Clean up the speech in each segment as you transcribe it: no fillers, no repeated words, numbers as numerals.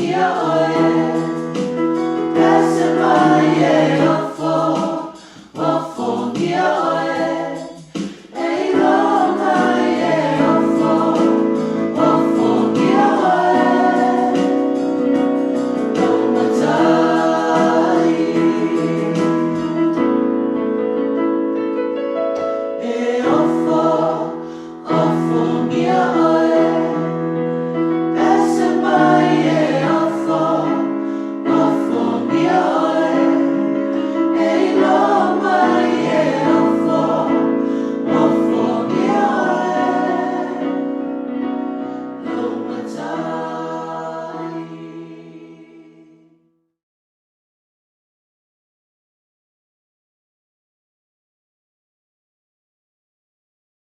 Ofogia oe, pese mai e ofo, ofogia oe, e iloa mai e ofo, ofogia oe, lou matai. E ofo, ofogia oe, pese mai e ofo, ofogia oe, e iloa mai e ofo, ofogia oe, lou matai.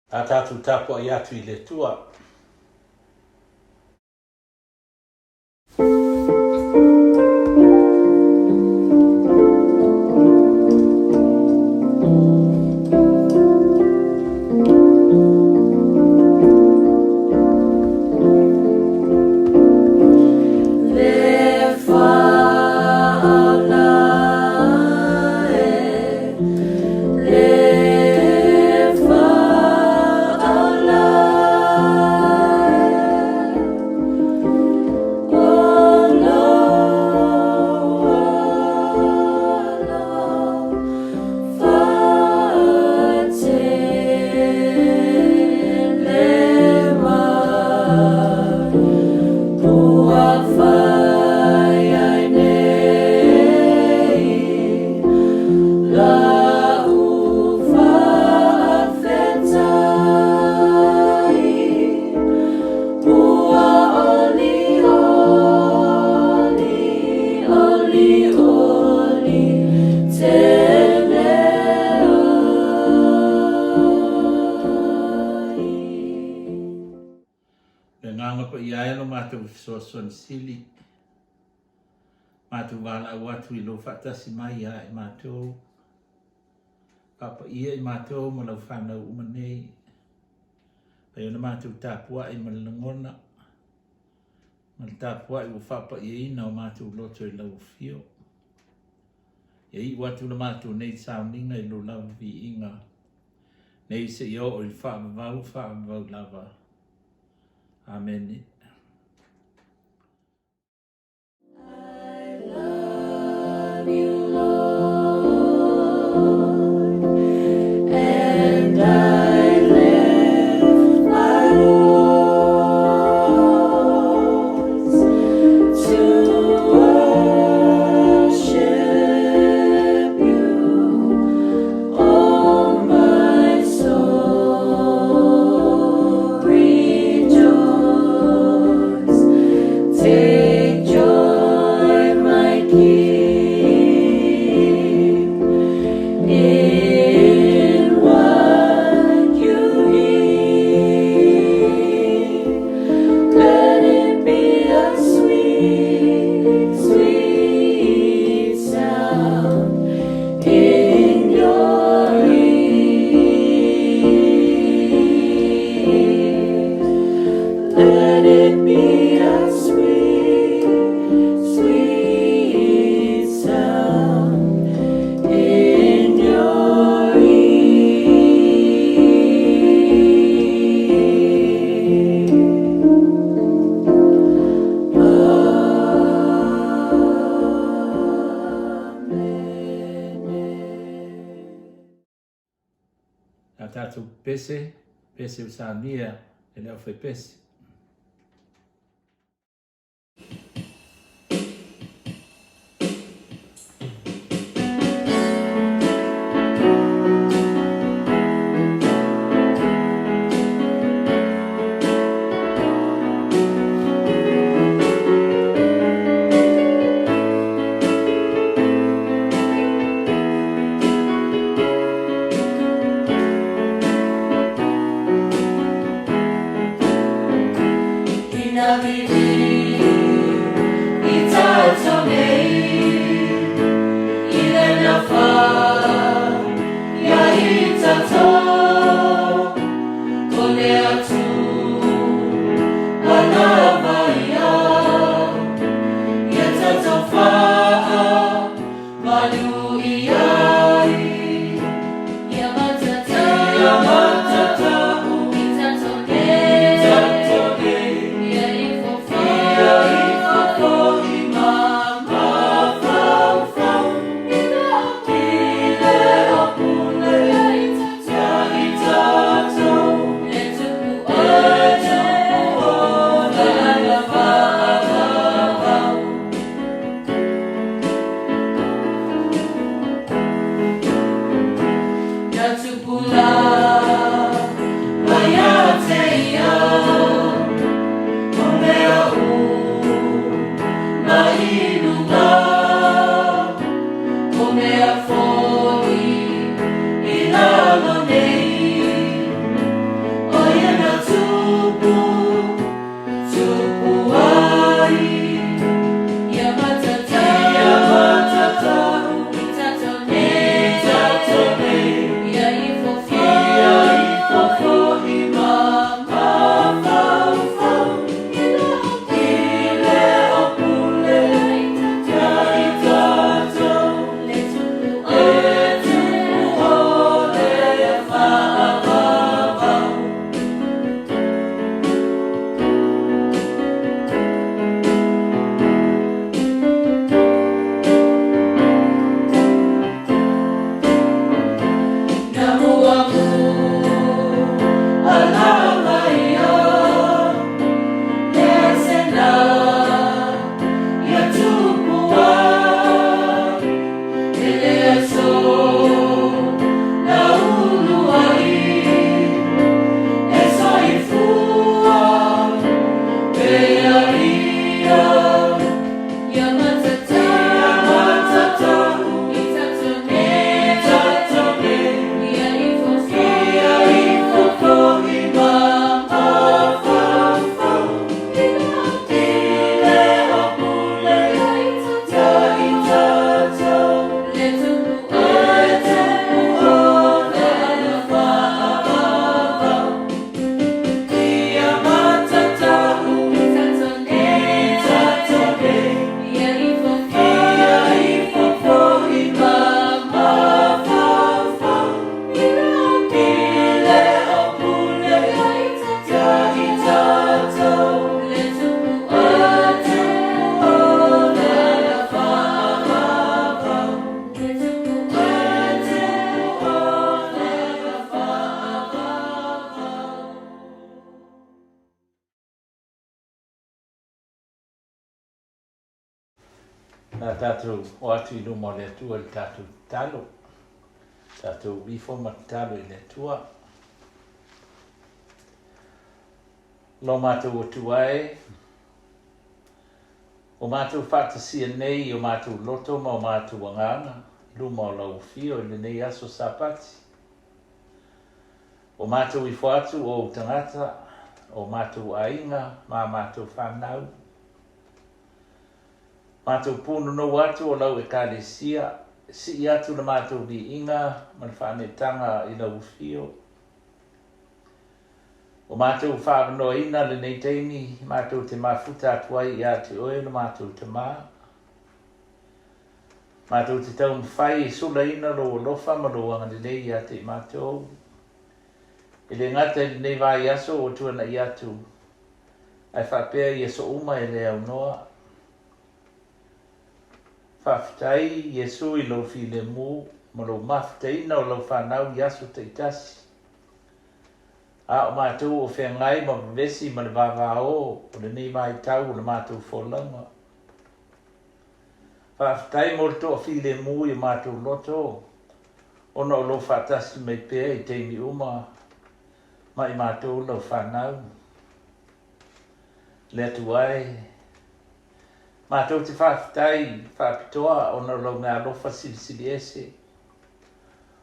A tatou tapuai atu i le Atua. Le faaula e, le faaula e, o lou alofa tele mai. Ua fai ai nei la'u faafetai, ua olioli, olioli tele ai. Le Agaga Paia e lo matou fesoasoani sili, matou valaau atu i lou faatasi mai ia i matou, faapaia i matou ma lau fanau uma nei, fai ona matou tapuai ma le lagona, ma le tapuai ua faapaiaina o matou loto i lau afio. Ia iu atu le matou nei sauniga i lou lava viiga, nei seia oo i le faavavau, faavavau lava. Amene. I love you, Lord, and I lift my voice to worship you, oh my soul, rejoice. Take joy, my King, in what you hear. Let it be a sweet, sweet sound in your ear. Let it be a sweet, sweet sound in your ear. Amen. A tatou pese, pese o saunia e le aufaipese. Mai luga o mea foi i lalo nei, ʻO ia na tupu, tupu ai ia matatau i tatou nei, ia ifo foi ma mafaufau i leo pule ia i tatou, le tupu ʻole faavavau. Na muamu alama ia lesena ia tupu ai e le aso na ulu ai e soifua pea ia ia matatau i tatou nei, ia ifo foi ma mafaufau i leo pule ia i tatou, le tupu ʻole faavavau. Ia matatau i tatou nei, ia ifo foi ma mafaufau i leo pule ia i tatou, le tupu ʻole faavavau. Le tupu ʻole faavavau. Na tatou o atu i luma o le Atua i le tatou tatalo. Tatou ifo ma tatalo i le Atua. Lo matou Atua e, o matou faatasia nei i o matou loto ma o matou agaga i luma o lau afio i lenei aso Sapati. O matou ifo atu o ou tagata, o matou aiga ma a matou fanau. Matou pūnonou atu o lau Ekalesia, sii atu le matou viiga ma le faaneetaga i lau afio. O matou faaavanoaina lenei taimi matou te mafuta atu ai ia te oe lo matou Tamā. Matou te taumafai e sulaina lou alofa ma lou agalelei ia te i matou. E le gata i lenei vaiaso ua tuanai atu, ae faapea i aso uma e le aunoa. Faafetai Iesu i lou filemu ma lou mafutaina o lau fanau i aso taitasi. A o matou o feagai ma vevesi ma le vavao o lenei vaitau o le matou folauga. Faafetai mo le toafilemu i o matou loto, ona o lou faatasi mai pea i taimi uma ma i matou lau fanau. Le Atua e, matou te faafetai faapitoa ona o lau meaalofa silisili ese,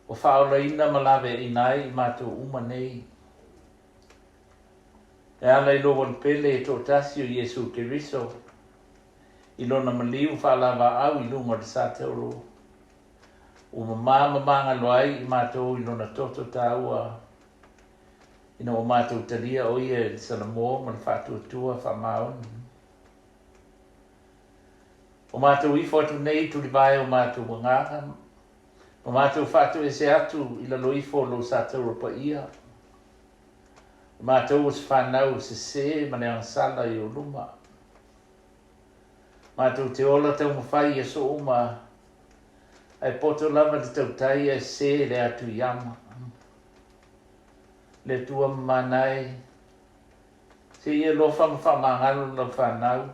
o faaolaina ma laveaiina ai i matou uma nei. E ala i lou alupele e toatasi o Iesu Keriso, i lona maliu faalavaau i luga o le satauro, ua mamā ma magalo ai i matou i lona toto taua, ina ua matou talia o ia i le salamo ma le faatuatua faamaoni. O matou ifo atu nei tulivae o matou agaga, ma matou faatoese atu i lalo ifo o lou satauro paia, o matou o se fanau sesē ma le agasala i ou luma. Matou te ola taumafai i aso uma, ae poto lava le tautai ae sesē le atu i ama. Le Atua mamana e, se i alofa ma faamagalo lau fanau.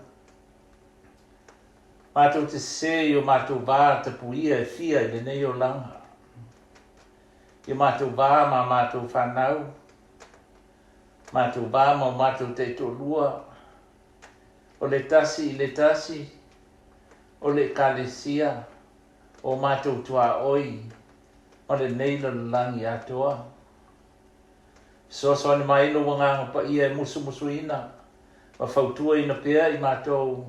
Matou te sesē i o matou va tapuia e fia i lenei olaga. I o matou va ma matou fanau, matou va ma o matou taitoalua, o le tasi i le tasi, o le Ekalesia, o matou tuaoi ma lenei lalolagi atoa. Fesoasoani mai lou Agaga Paia e musumusuina ma fautuaina pea i matou,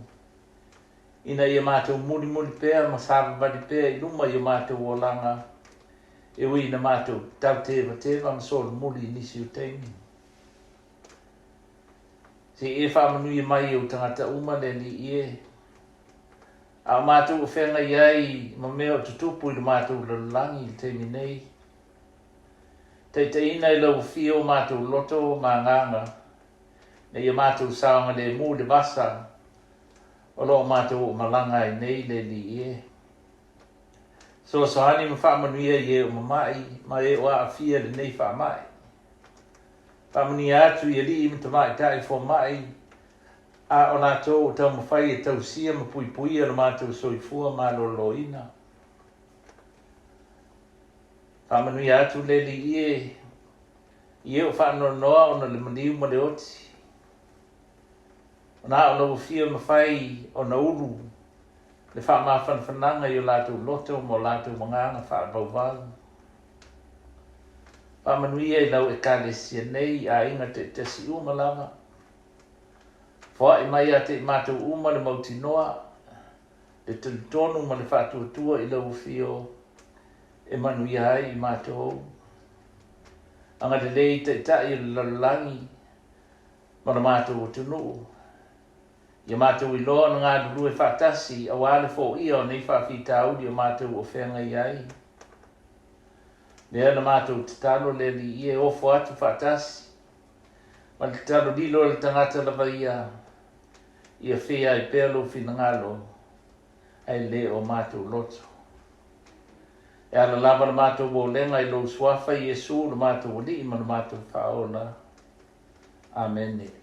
ina ia matou mulimuli pea ma savavali pea i luma i o matou olaga, e ui ina matou tautevateva ma solomuli i nisi o taimi. Se i e faamanuia mai i ou tagata uma le Alii e, a o matou o feagai ai ma mea o tutupu i lo matou lalolagi i le taimi nei. Taitaiina e lau Afio o matou loto ma agaga, ina ia matou saogalemu i le vasa o lo o matou oomalaga ai nei le Alii e. Fesoasoani ma faamanuia i e o mama'i ma e o aafia i lenei faama'i. Faamanuia atu i alii ma tamaitai fomai a o latou o taumafai e tausia ma puipuia lo matou soifua maloloina. Faamanuia atu le Alii e i e o faanoanoa ona o le maliu ma le oti. Ona o lau afio e mafai ona ulu le faamafanafanaga i o latou loto ma o latou agaga faavauvau. Faamanuia i lau Ekalesia nei i aiga taitasi uma lava. Foai mai ia te i matou uma le mautinoa, le talitonu ma le faatuatua i lau afio e manuia ai i matou. Agalelei i Taitai o le lalolagi ma lo matou atunuu. Ia matou iloa ona galulue faatasi aua le foia o nei faafitauli o matou o feagai ai. Lea na matou tatalo le Alii e ofo atu faatasi ma le tatalo lilo a le tagata lava ia, ia faia ai pea lou finagalo ae le o matou loto. E ala lava le matou olega i lou Suafa Iesu lo matou Alii ma lo matou Faaola. Amene.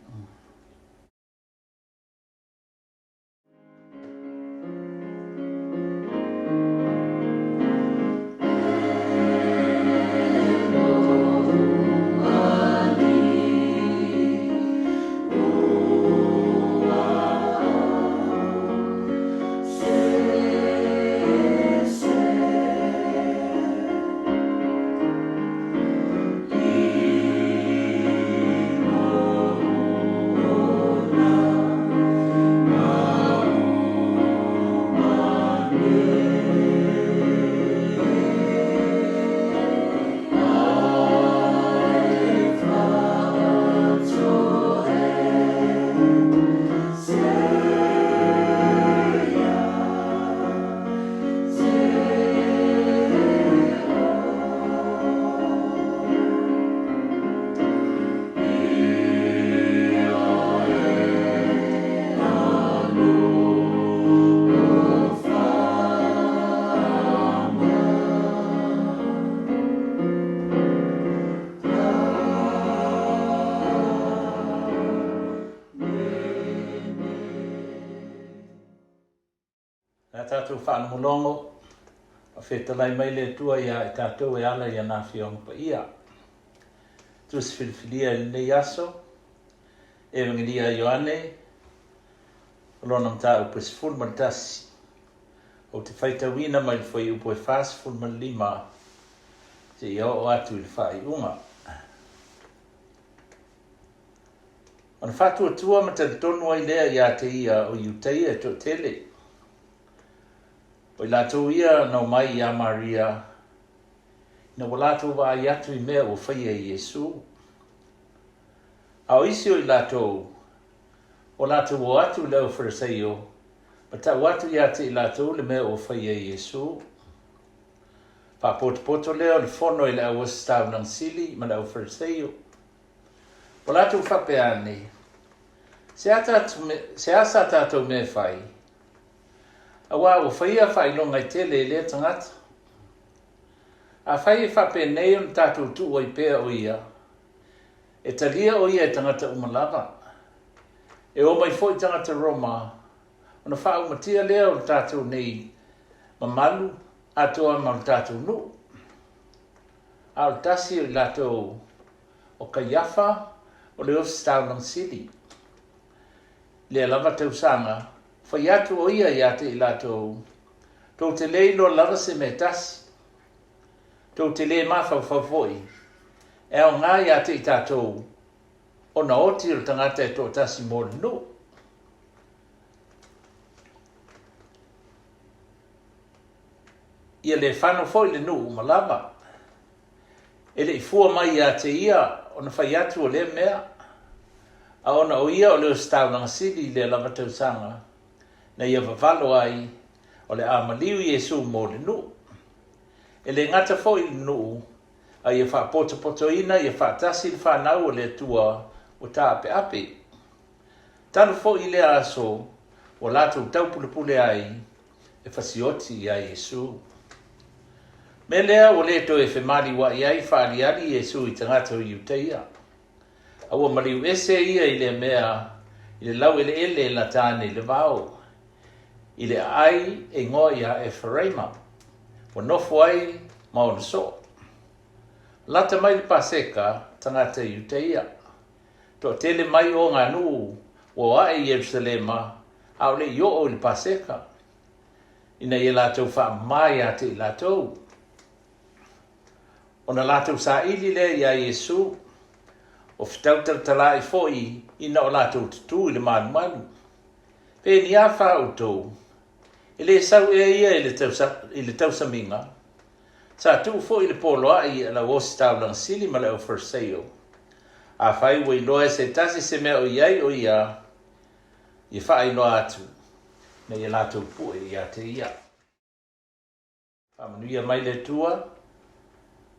Le a tatou faalogologo, a fetalai mai le Atua iā i tatou e ala i ana Afioga Paia. Tusi filifilia i lenei aso, Evangelia a Ioane, o lona mataupu e 11. Ou te faitauina mai le fuaiupu e 45 seia oo atu i le faaiuga. Ona faatuatua ma talitonu ai lea ia te ia o Iutaia e toatele. O i latou ia na omai iā Maria, ina ua latou vaai atu i mea ua faia e Iesu. A o isi o i latou, ua latou o atu i le aufarisaio ma tau atu ia te i latou le mea ua faia e Iesu. Faapotopoto lea o le fono i le auositaulaga sili ma le aufarisaio. Ua latou faapea ane, Se a, se a sa tatou mea e fai? Auā ua faia faailoga e tele e lea tagata. Afai e faapenei ona tatou tuu ai pea o ia, e talia o ia e tagata uma lava. E o mai foi tagata Roma, ona faaumatia lea o le tatou nei mamalu atoa ma le tatou nuu. A o le tasi o i latou o Kaiafa, o le Ositaulaga Sili. I lea lava tausaga, Fai atu ʻo ia iā te i latou, Tou te le iloa lava se mea e tasi. Tou te le mafaufau foi, e aoga iā te i tatou ona oti o le tagata e toatasi mo le nuu. Ia le fano foi le nuu uma lava. E le i fua mai iā te ia ona fai atu o lea mea, a ona o ia o le ositaulaga sili i lea lava tausaga, na ia vavalo ai o le a maliu Iesu mo le nuu. E le gata foi i le nuu, a ia faapotopotoina ia faatasi le fanau o le Atua ua taapeape. Talu foi i lea aso ua latou taupulepule ai e fasioti iā Iesu. Mea lea ua le toe femaliuaʻi ai faaaliali Iesu i tagata o Iutaia. A ua maliu ese ia i lea mea i le laueleele e lata ane i le vao, i le aai e igoa iā Eferaima, ua nofo ai ma ona soo. Lata mai le Paseka tagata Iutaia. Toatele mai o ngā nuu ua o aʻe i Ierusalema a o le i oo i le Paseka, ina ia latou faamama iā te i latou. Ona latou saili lea iā Iesu, o fetau-talatalaai foi ina o latou tutū i le malumalu. Pe ni a fa outou, e le sau ea ia i le tausamiga? Sa tuu foi le poloai i lau ositaulaga sili ma le au Fariseo. Afai ua iloa e se tasi se mea o i ai o ia, ia faailoa atu, ina ia latou pue ia te ia. Faamanuia mai le Atua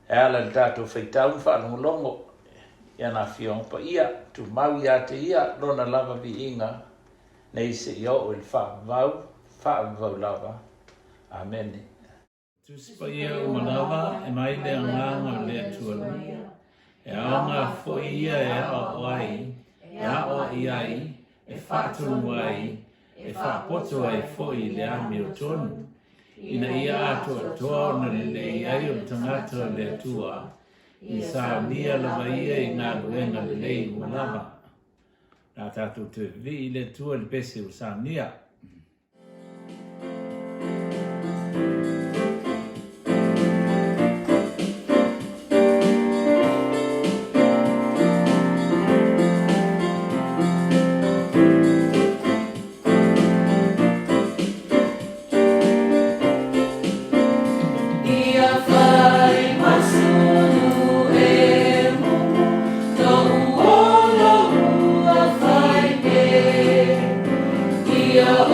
e ala i le tatou faitau ma faalogologo i ana Afioga Paia, tumau ia te ia lona lava viiga nei seia oo i le faavavau, faavavau lava. Amene. Tusi Paia uma lava e mai le Agaga o le Atua Lua, e aoga foi ia e aoao ai, e aoai ai, e faatonu ai, e faapoto ai foi i le amiotonu, ina ia atoatoa ona lelei ai o le tagata o le Atua, i saunia lava ia i galuega lelei uma lava. O le a tatou toe vivii i le Atua i le pese ua saunia. Ia fai masulu e mumu Toʻu ola ua fai pe Ia.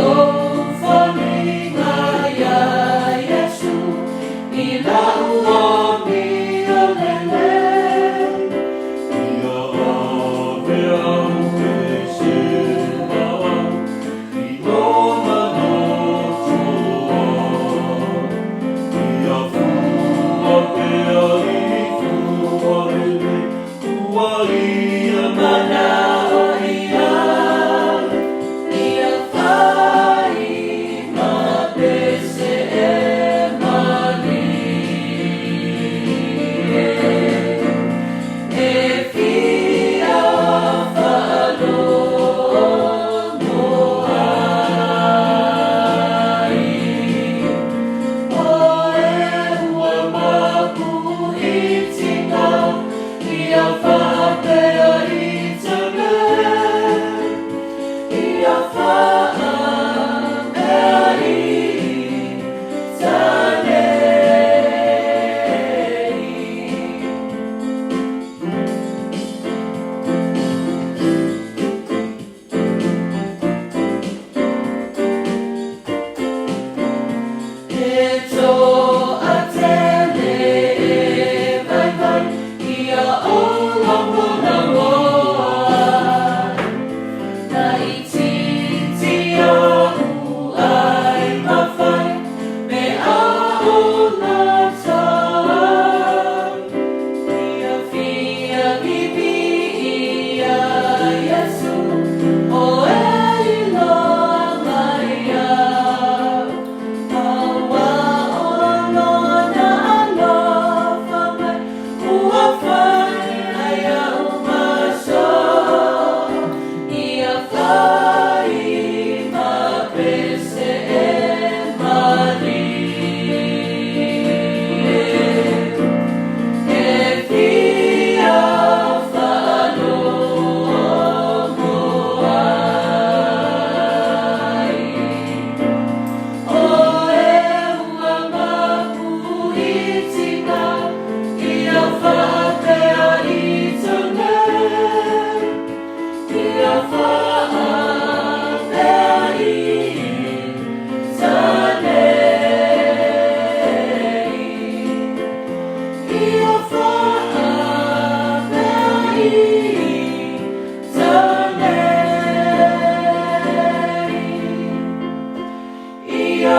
O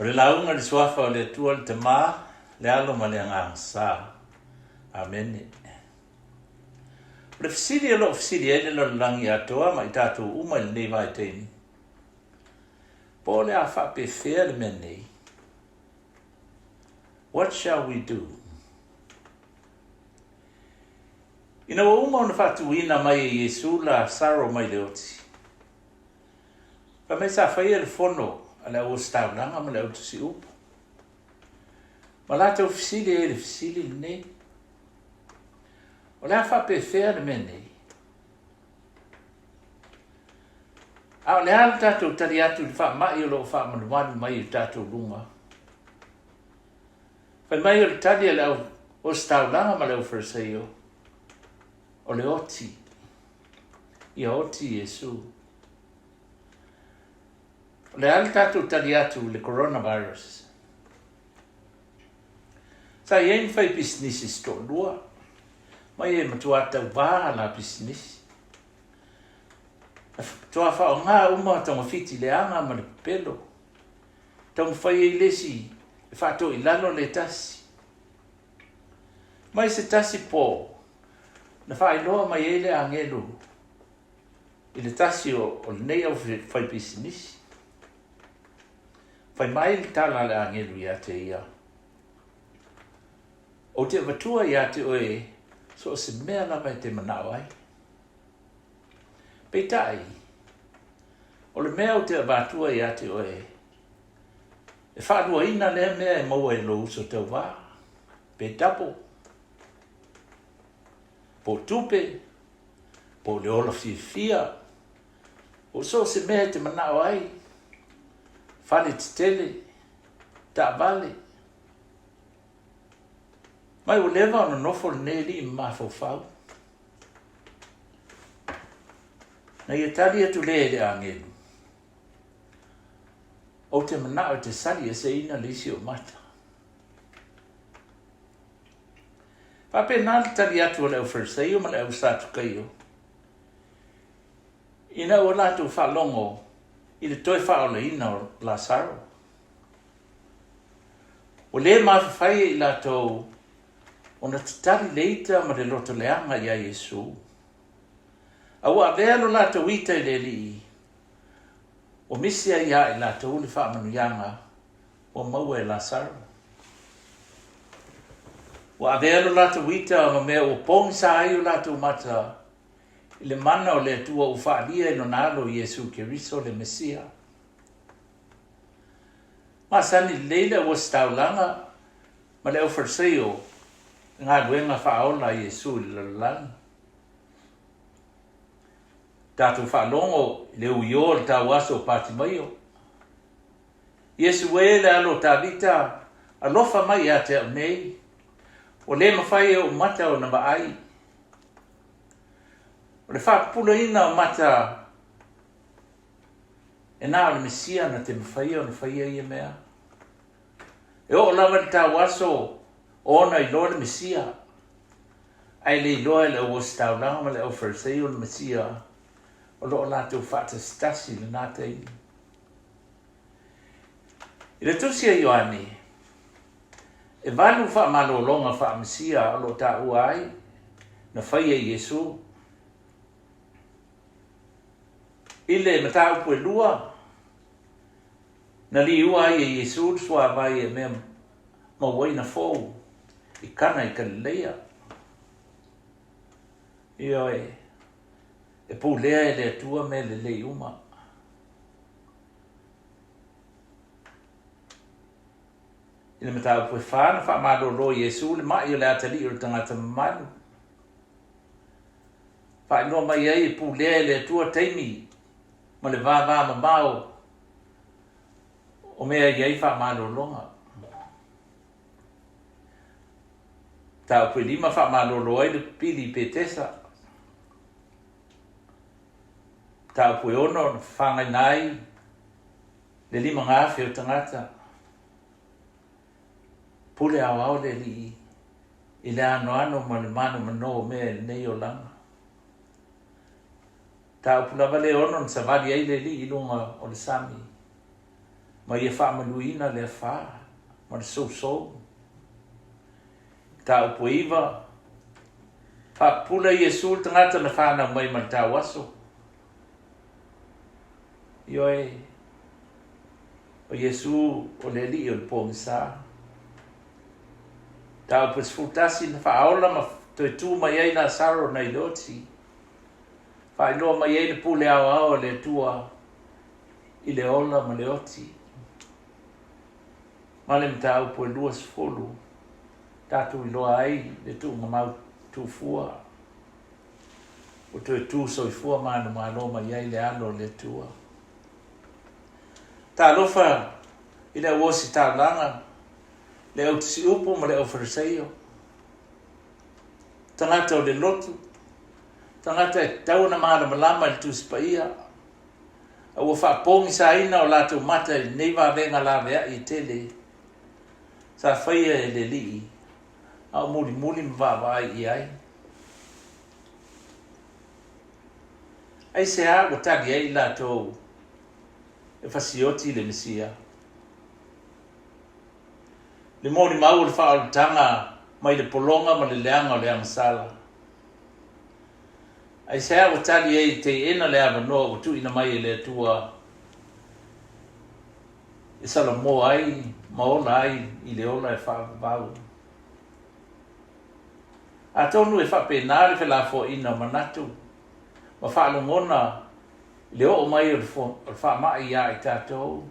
le lauga i le Suafa o le Atua le Tama, le Alo ma le Agaga Sa. Amene. O le fesili o lo o fesili ai le lalolagi atoa ma i tatou uma i lenei vaitaimi, po o le a faapefea le mea nei? What shall we do? Ina ua uma ona faatuina mai e Iesu Lasaro mai le oti, fai mai sa faia le fono a le auositaulaga ma le autusiupu, ma latou fesili ai i le fesili lenei, O le a faapefea le mea nei? A o le a le tatou tali atu i le faamai o lo o faamalumalu mai i o tatou luga? Fai mai o le tali a le au ositaulaga ma le aufarisaio, o le oti. Ia oti Iesu. O le a le tatou tali atu i le coronavirus? Sa i ai ni faipisinisi se toalua, mai e matua tauvā la pisinisi. Na matua faaaoga uma togafiti leaga ma le pepelo. Taumafai ai le isi e faatoilalo le tasi. Mai se tasi pō, na faailoa mai ai le agelu i le tasi o lenei au faipisinisi. Fai mai le tala a le agelu ia te ia, Ou te avatua ia te oe so o se mea lava e te manao ai. Peitai, o le mea ou te avatua ia te oe, e faaluaina lea mea e maua i lou uso tauvā, pe double, po o tupe, po o le ola fiafia, O so o se mea e te manao ai, fale tetele, taavale. Mai ua leva ona nofo lenei alii ma mafaufau. Na ia tali atu lea i le agelu, Ou te manao e te sali eseina le isi ou mata. Faapena le tali atu a le Aufarisaio ma le Ausatukaio. Ina ua latou faalogo i le toe faaolaina o Lasaro, ua le mafafai e i latou ona tatali le ita ma le loto leaga iā Iesu. A ua avea lo latou ita i le Alii, ua misi ai iā i latou le faamanuiaga ua maua e Lasaro. Ua avea lo latou ita ma mea ua pogisa ai o latou mata i le mana o le Atua ua faaalia i Lona Alo Iesu Keriso le Mesia. Masani lelei le auositaulaga ma le aufarisaio i galuega faaola a Iesu i le lalolagi. Tatou faalogo i le uiō o le tauaso o Patimaio. Iesu e, le alo o Tavita, alofa mai ia te au nei, ua le mafai e ou mata ona vaai. O le faapupulaina o mata e na o le Mesia na te mafaia ona faia ia mea. E oo lava i le tauaso o ona iloa le Mesia, ae le iloa e le auositaulaga ma le aufarisaio le Mesia o lo o latou faatasitasi i lena taimi. I le tusi a Ioane, e valu faamalologa faa-Mesia o lo o taua ai na faia e Iesu. I le mataupu e lua, na liua ai e Iesu le suavai e mea ma uaina fou i Kana i Kalileia. Ioe, e pulea e le Atua mea lelei uma. I le mataupu e fa na faamalolo e Iesu le ma'i o le atalii o le tagata mamalu. Faailoa mai ai e pulea e le Atua taimi ma le vavamamao o mea e i ai faamalologa. Mataupu e lima faamalolo ai le pili i Petesa. Mataupu e 6 na fafagaina ai le 5,000 o tagata. Pule aoao le Alii i le anoano ma le manomano o mea i lenei olaga. Mataupu lava le 6 na savali ai le Alii i luga o le sami ma ia faamanuiina le afa ma le sousou. Mataupu e 9, faapupula Iesu le tagata na fanau mai ma le tauaso. Ioe, o Iesu o le Alii o le pogisa. Mataupu e 11, na faaola ma toe tu mai ai Lasaro nai le oti. Faailoa mai ai le pule aoao a le Atua i le ola ma le oti. Ma le mataupu e 20, tatou iloa ai le tuugamau tufua ua toe tu soifua manumalo mai ai le Alo o le Atua. Talofa i le au ositaulaga, le au tusiupu ma le au Fariseio, tagata o le lotu, tagata e tatau ona malamalama i le Tusi Paia, a ua faapogisaina o latou mata i lenei vavega laveai e tele sa faia e le Alii, a o mulimuli ma vaavaai i ai. Aisea ua tali ai i latou e fasioti le Mesia? Le molimau o le faaolataga mai le pologa ma le leaga o le agasala. Aisea ua tali ai e teena le avanoa ua tuuina mai e le Atua e salamo ai ma ola ai i le ola e faavavau? Atonu e faapena le felafoaiina o manatu ma faalogona i le oo mai o le faamai ia i tatou,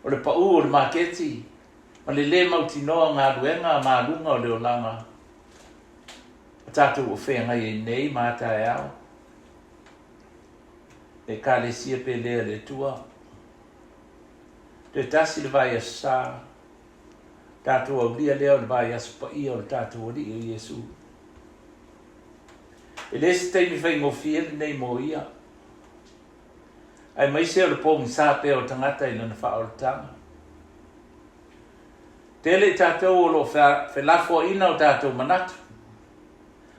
o le pau o le maketi ma le lē mautinoa o galuega ma aluga o le olaga o tatou o feagai ai nei ma a taeao. Le Ekalesia pele a le Atua, toe tasi le vaiaso sa, tatou aulia lea o le vaiaso paia o le tatou Alii o Iesu. E le se taimi faigofie lenei mo ia, aemaise o le pogisa pea o tagata i lana faaolataga. Tele i tatou o lo o felafoaiina o tatou manatu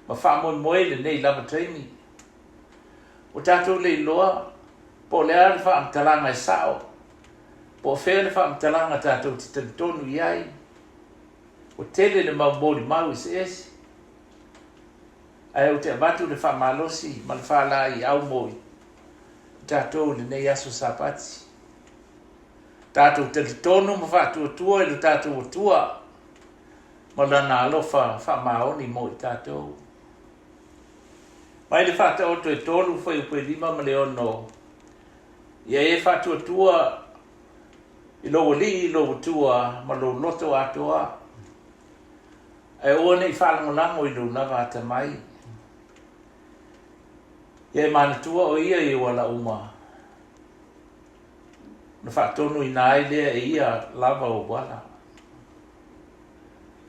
ma faamoemoe i lenei lava taimi. Ua tatou le iloa po o le a le faamatalaga e sao, po o fea le faamatalaga tatou te talitonu i ai. Ua tele le mau molimau eseese, ae ou te avatu le faamalosi ma le faalaeiau mo i tatou i lenei aso Sapati. Tatou talitonu ma faatuatua i lo tatou Atua ma Lana alofa faamaoni mo i tatou. Mai le Faataoto e 3, fuaiupu e 5 ma le 6, Ia e faatuatua i lou alii i lou Atua ma lou loto atoa, ae aua ne i faalagolago i lou lava atamai. Ia e manatua o ia i ou ala uma, ona faatonuina ai lea e ia lava ou ala.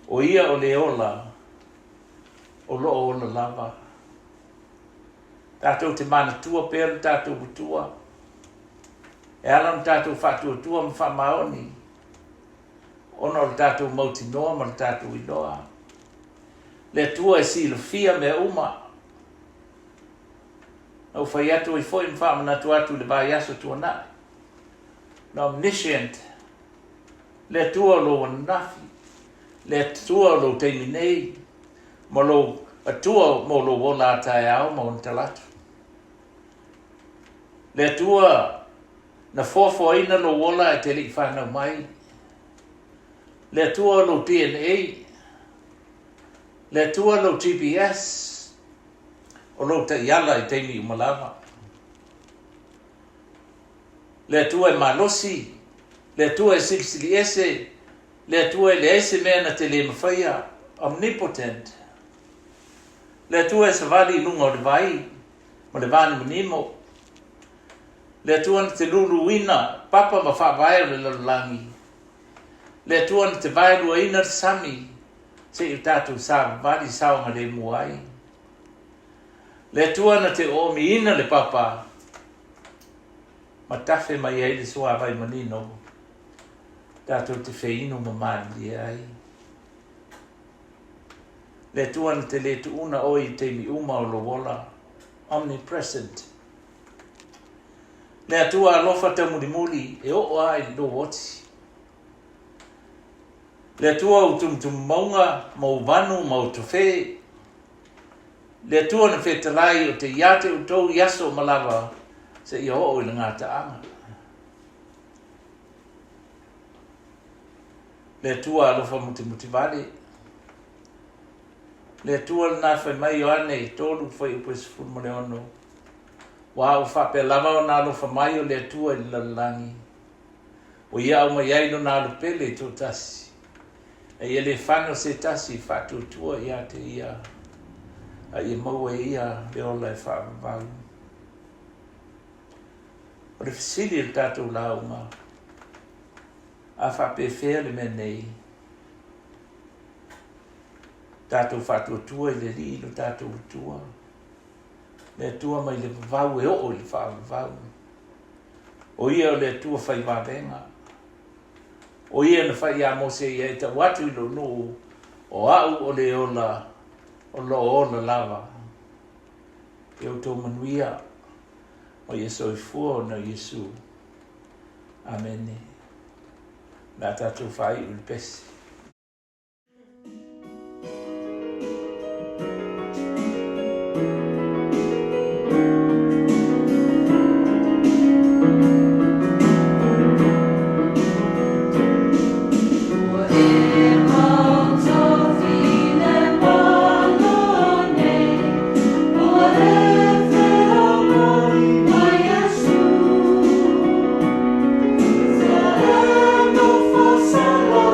O ia o le ola, o lo o ola lava. Tatou te manatua pea lo tatou Atua, e ala ona tatou faatuatua ma faamaoni, ona o le tatou mautinoa ma le tatou iloa. Le Atua e silafia mea uma. Na ou fai atu ai foi ma faamanatu atu i le vaiaso tuanai, le omniscient, le Atua o lou ananafi, le Atua o lou taimi nei, ma lou Atua mo lou ola a taeao ma ona talaatu. Le Atua na foafoaina lou ola e te le i fanau mai. Le Atua o lou DNA. Le Atua lou GPS. O lou taiala i taimi uma lava. Le Atua e malosi, le Atua e silisili ese, le Atua e leai se mea na te le mafaia, omnipotent. Le Atua e savali i luga o le vai ma le vanimonimo. Le Atua na te luluina papa ma faavae o le lalolagi. Le Atua na te vaeluaina le sami seia o tatou savavali saogalemu ai. Le Atua na te oomiina le papa ma tafe mai ai le suavai manino tatou te feinu ma malilie ai. Le Atua na te lē tuuna oe i taimi uma o lou ola, omnipresent. Le Atua alofa taumulimuli e oo lava i lou oti. Le Atua ou tumutumu mauga ma ou vanu ma ou tofē. Le Atua na fetalai o te ia te outou i aso uma lava seia oo i le gataaga. Le Atua alofa mutimutivale. Le Atua lena fai mai Ioane 3 fuaiupu e 16, Aua ua faapea lava ona alofa mai o le Atua i le lalolagi, ua Ia aumai ai Lona Alo pele e toatasi, ina ia le fano se tasi e faatuatua ia te Ia, a ia maua e Ia le ola e faavavau. O le fesili o le tatou lauga, a faapefea le mea nei? Tatou faatuatua i le Alii lo tatou Atua, le Atua mai le vavau e oo i le faavavau. O Ia o le Atua fai vavega. O Ia na fai iā Mose ia e tau atu i lou nuu, o au o le ola, o lo o ola lava. Ia outou manuia, ma ia soifua ona o Iesu. Amene. O le a tatou faaiu i le pese. Ua e maotofi le Malo nei, Ua e feagai ma Iesu. Sa e nofo sala.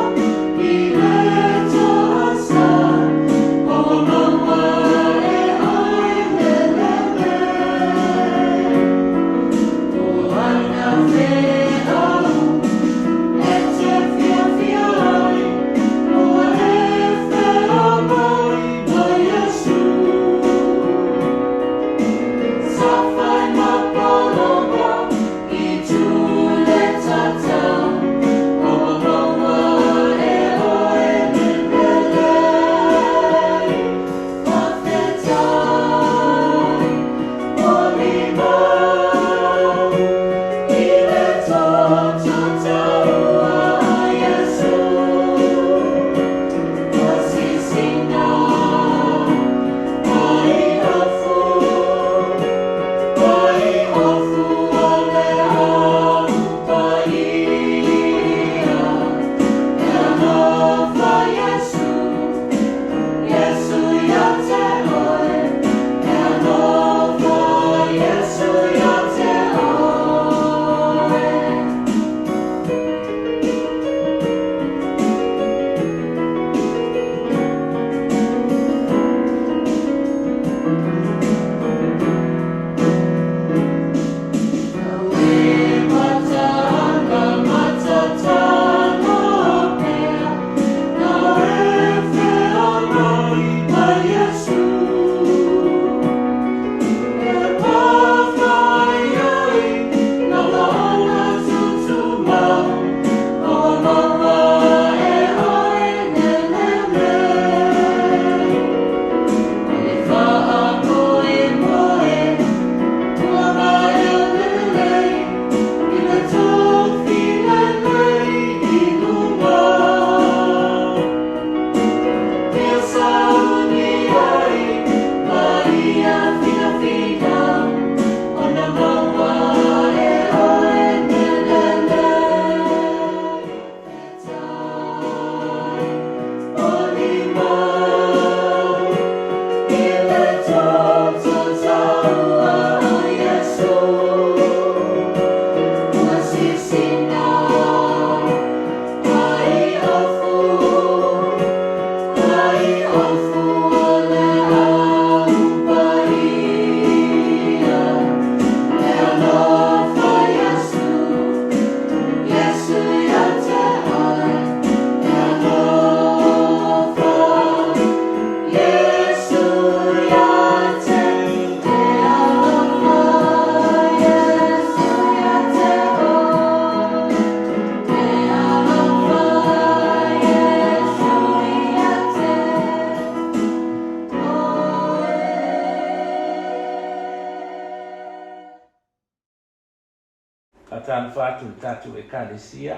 Faatalofa atu i le tatou Ekalesia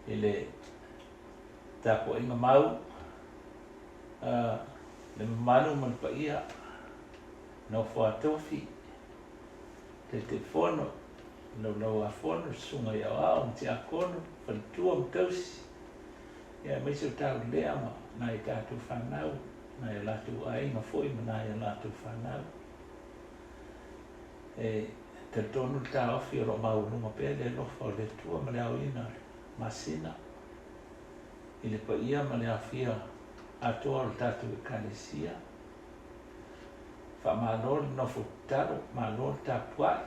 i le tapuaiga mau a le mamalu ma le paia nofo a tofi, Taitaifono, Laulau-a-Fono, Susuga i Aoao ma Tiakono, Faletua ma Tausi, ia aemaise o taulelea ma nai a tatou fanau, nai o latou aiga foi ma nai a latou fanau. E talitonu le taofi o lo o maualuga pea le alofa o le Atua ma le aoina o le masina i le paia ma le aofia atoa o le tatou Ekalesia. Faamalo le nofo tatalo, malo le tapuai.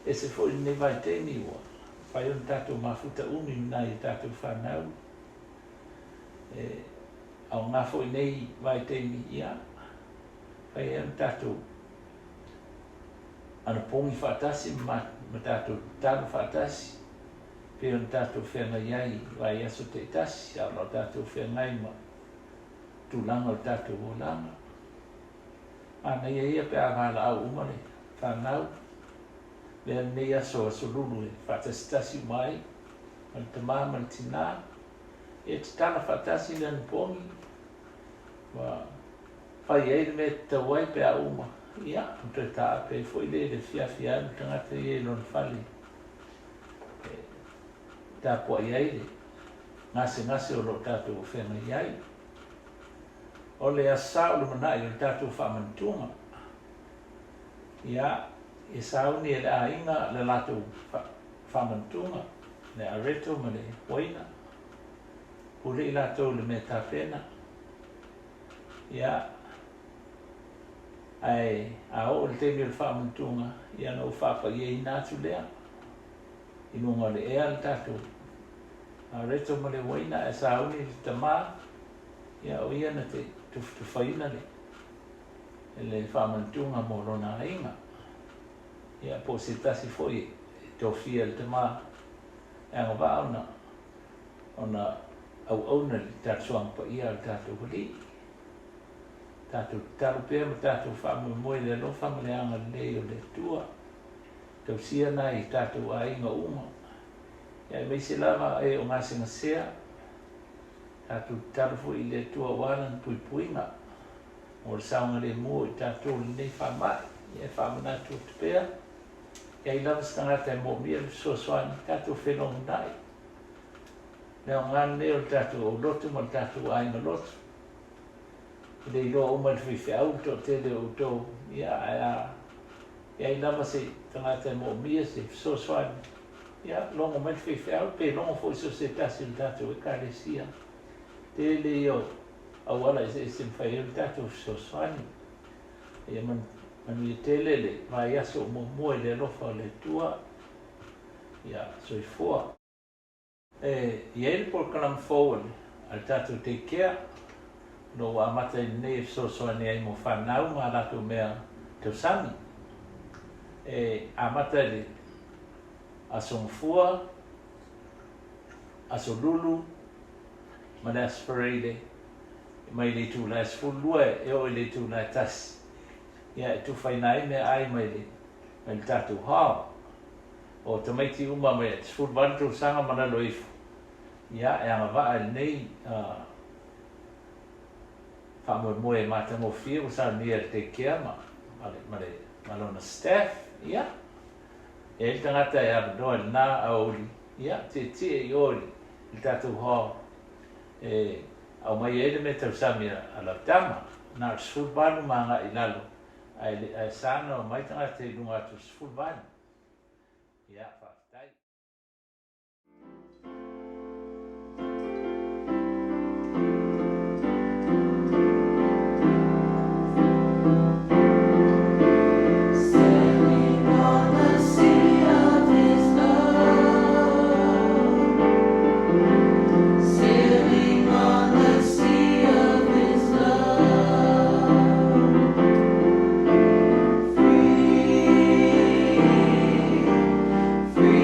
E ese foi lenei vaitaimi ua mafai ona tatou mafuta umi ma nai a tatou fanau. E aoga foi nei vaitaimi, ia, fai ai ona tatou anapogi faatasi ma tatou tatalo faatasi pei ona tatou feagai ai i vaiaso taitasi, a o lo o tatou feagai ma tulaga o le tatou olaga. Manaia ia pe a valaau uma le fanau, lea lenei aso, Aso Lulu e faatasitasi uma ai ma le tama ma le tinā, e tatala faatasi le anapogi ma fai ai le mea e tatau ai pe a uma, ia, ona toe taape ai foi lea i le afiafi e alu le tagata ia i lona fale e tapuai ai le gasegase o lo o tatou feagai ai. O le Aso Sa o lumanai o le tatou faamanatuga, ia, e sauni e le aiga le latou faamanatuga, le Areto ma le Uaina, pule i latou i le mea tapena, ia, ae a oo i le taimi o le faamanatuga, ia ona ou faapaiaina atu lea i luga o le ea le tatou Areto ma le Uaina, ae sauni le tama, ia o ia na te tufatufaina le le faamanatuga mo lona aiga, ia po o se tasi foi e tofia e le tama e agavaa ona ona auauna i le talosoaga paia a le tatou Alii. Tatou tatalo pea ma tatou faamoemoe i le alofa ma le agalelei o le Atua. Tausia nai tatou aiga uma, ia aemaise lava e o gasegasea. Tatou tatalo foi i le Atua aua lana puipuiga mo le saogalemu o i tatou i lenei faamai. Ia e faamanatu atu pea, e i ai lava se tagata e moomia le fesoasoani, tatou felogonai. Le aoga lenei o le tatou aulotu ma le tatou aiga lotu. E le iloa uma e le faifeau le toatele o outou, ia ae a i ai lava se tagata e moomia se fesoasoani, ia logo mai le faifeau, pe logo foi so o se tasi o le tatou Ekalesia. Tele ia o auala eseese e mafai ai ona tatou fesoasoani. Ia manuia tele le vaiaso o muamua i le alofa o le Atua. Ia soifua. E i ai le polokalame fou a le tatou daycare o lo o ua amata ai nei e fesoasoani ai mo fanau ma a latou mea tausami. E amata i le Aso Gafua, Aso Lulu ma le Aso Faraile mai le itula e 12 e oo i le itula e 1. Ia e tufaina ai meaai mai le mai le tatou hall. O tamaiti uma mai le 18 tausaga ma lalo ifo, ia e agavaa i lenei faamoemoe matagofie ua saunia e le daycare ma, ma, le, ma, le, ma lona staff. Ia, e i ai le tagata e avanoa i lena aoauli, ia, tietie i o i le tatou hall e aumai ai le mea tausami a lau tama. Na o le 18 ma agai i lalo, ae, ae sa ona omai tagata i luga atu o le 18. Ia, faafetai. Sailing on the sea of His love, sailing on the sea of His love, free, free.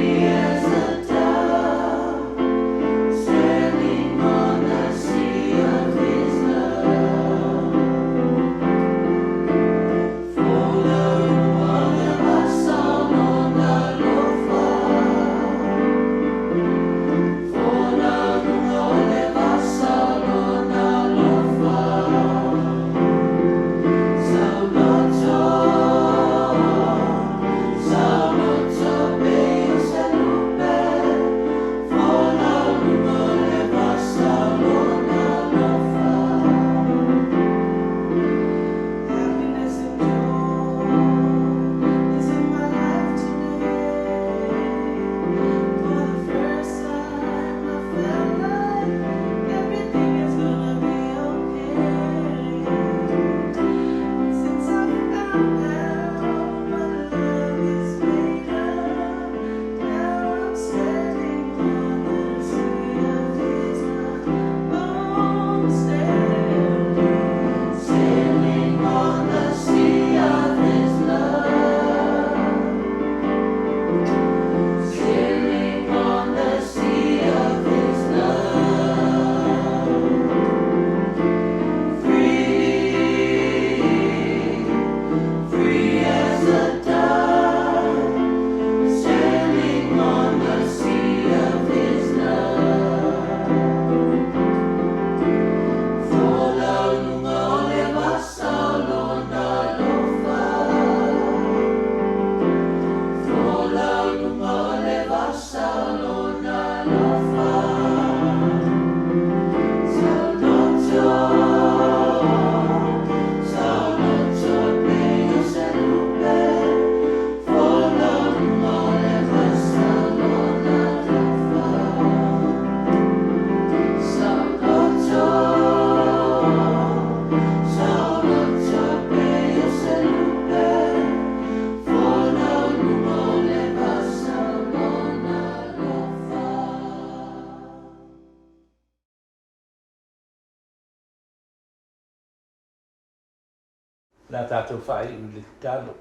O le a tatou faaiu i le tatalo.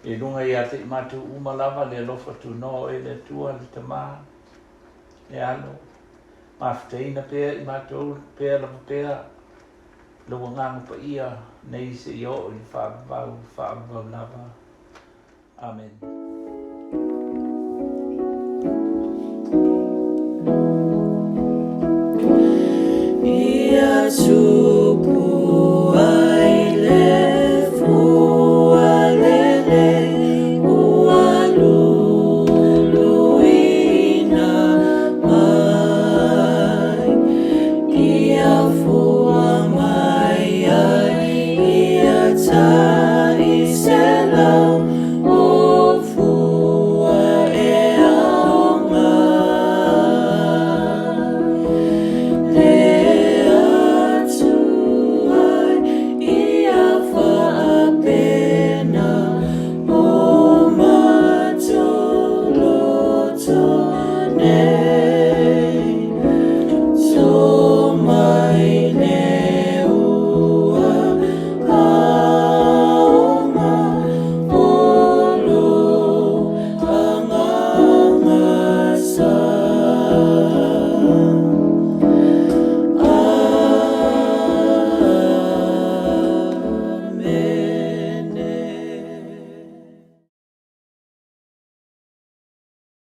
I luga ia te i matou uma lava le alofa tunoa o Oe le Atua, le Tama, le Alo, mafutaina pea i matou pea lava pea Lou Agaga Paia nei seia oo i le faavavau, faavavau lava. Amene. Ia